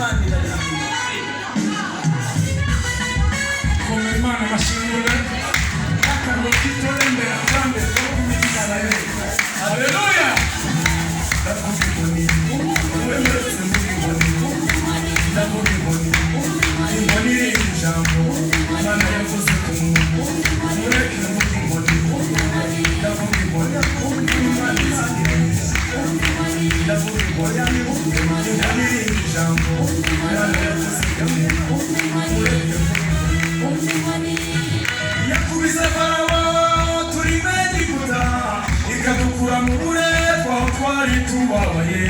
Imana iraririmba. Komera Imana amashimwe akantu kitorembera nzambe haleluya. Ndavuga inkoni, wemeretse muri inkoni. Ndavuga inkoni, inkoni iri ijambo Imana yavuze ku muntu. Mureke mvuge inkoni. Ndavuga inkoni, Imana izigira. Ndavuga inkoni, inkoni iri ijambo Imana yavuze ku muntu. Mureke mvuge inkoni. Yakubise Farawo turi mu Egiputa, ikadukura mu buretwa aho twari tubabaye.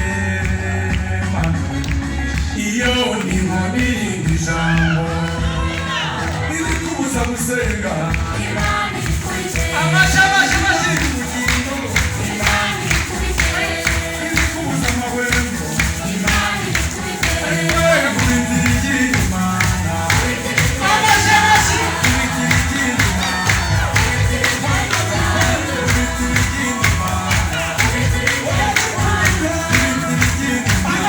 Mana, iyo ni inkoni y'irindi jambo ibikubuza gusenga. Amashyi, amashyi, amashyi y'ubugingo. Ibikubuza amahwemo. Kubitira igira Imana. Amashyi, amashyi. Kubitira igira Imana. Kubitira igira Imana. Kubitira igira Imana.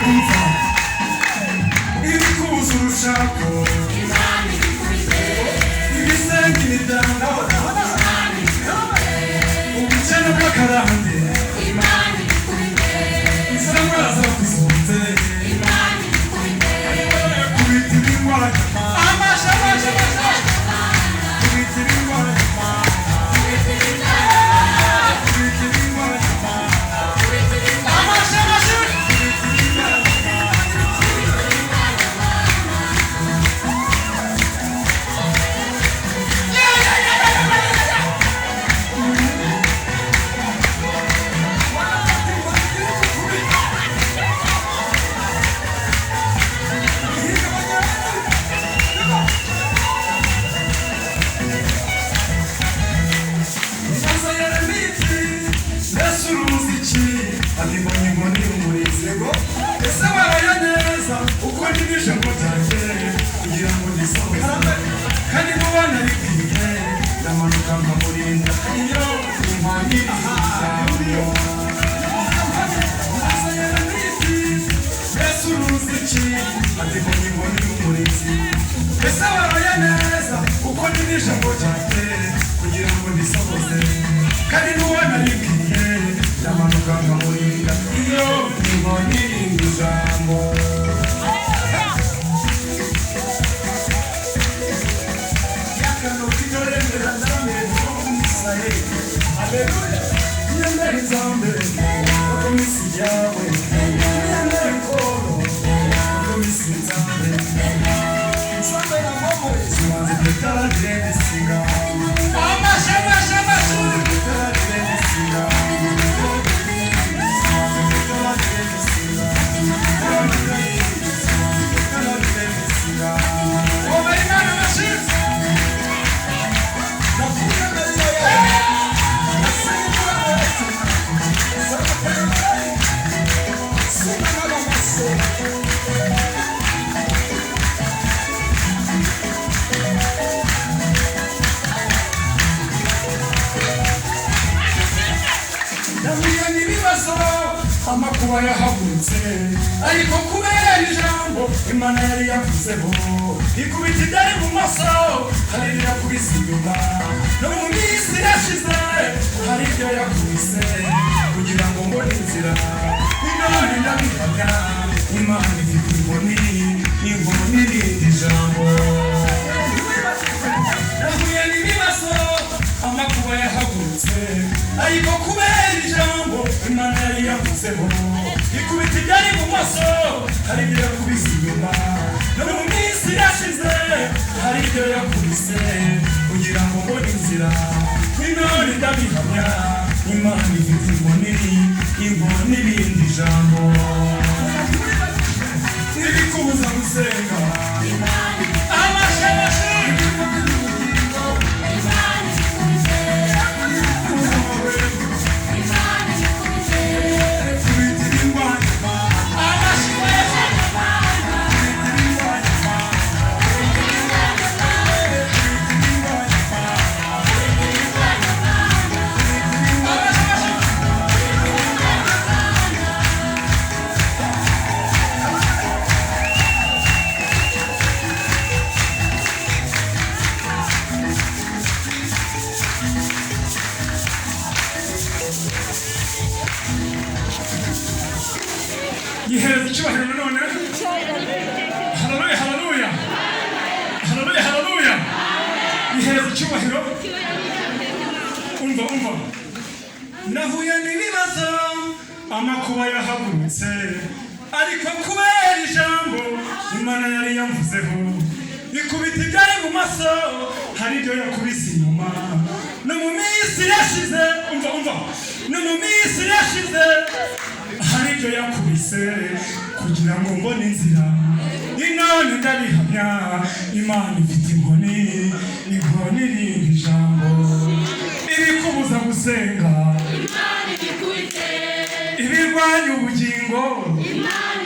Umva, ibikubuza urushako, ibisenga imiryango, ubukene bw'akarande, isangwa zakuzunze. Kubita ibingwanya. Amashyi, amashyi, amashyi. Kubita ibingwanya. Kubita ibingwanya. Amashyi, amashyi. Kubita ibingwanya. Ibaza Yeremiya iti, mbese uruzi iki? Ati mbonye inkoni y'umurinzi. Ese waraye neza uko ndimo ijambo ryanjye kugira ngo ndisohoze? Kandi muba naribwiye, ndamanuka nkamurinda. Iyo inkoni y'ijambo. Ibaza Yeremiya iti, mbese uruzi iki? Ati mbonye inkoni y'umurinzi. Ese waraye neza uko ndimo ijambo ryanjye kugira ngo ndisohoze? Kandi n'uwo naribwiye, ndamanuka nkamurinda. Iyo inkoni y'ijambo. Yakano kitorembera nzambe Israeli. Haleluya. Yemera nzambe kuko misi yawe. Yemera ikoro kuko misi nzambe. Nzambe na momo zibanze petaragire bisinga. Amashyi, amashyi, amashyi. Petaragire bisinga. Zibanze petaragire bisinga. Petaragire bisinga. Komera Imana amashyi. Nahuye n'ibibazo, amakuba yahagurutse, ariko kubera ijambo Imana yari yavuzeho, ikubita ibyari mu maso, hari ibyo yakubise inyuma. No mu minsi yashize hari ibyo yakubise kugira ngo mbone inzira. None ndabihamya, Imana ifite inkoni, inkoni irindi jambo. Nahuye n'ibibazo, amakuba yahagurutse, ariko kubera ijambo Imana yari yavuzeho, ikubita ibyari mu maso, hari ibyo yakubise inyuma. No mu minsi yashize hari ibyo yakubise kugira ngo mbone inzira. None ndabihamya, Imana ifite inkoni, inkoni irindi jambo. Ibikubuza gusenga. Amashyi, amashyi. Kubita ibingwanya. Amashyi, amashyi. Kubita ibingwanya. Yihereza icyubahiro nanone. Haleluya, haleluya, haleluya, haleluya. Yihereza icyubahiro. Umva, umva. Nahuye n'ibibazo, amakuba yahagurutse, ariko kubera ijambo Imana yari yamvuzeho, ikubita ibyari mu maso, hari ibyo yakubise inyuma. No mu minsi yashize, umva, umva, no mu minsi yashize hari ibyo yakubise kugira ngo mbone inzira. Inone ndabihamya, Imana ifite inkoni, inkoni irinda ijambo. Ibikubuza gusenga, Imana ibikubite. Ibirwanya ubugingo. Imana.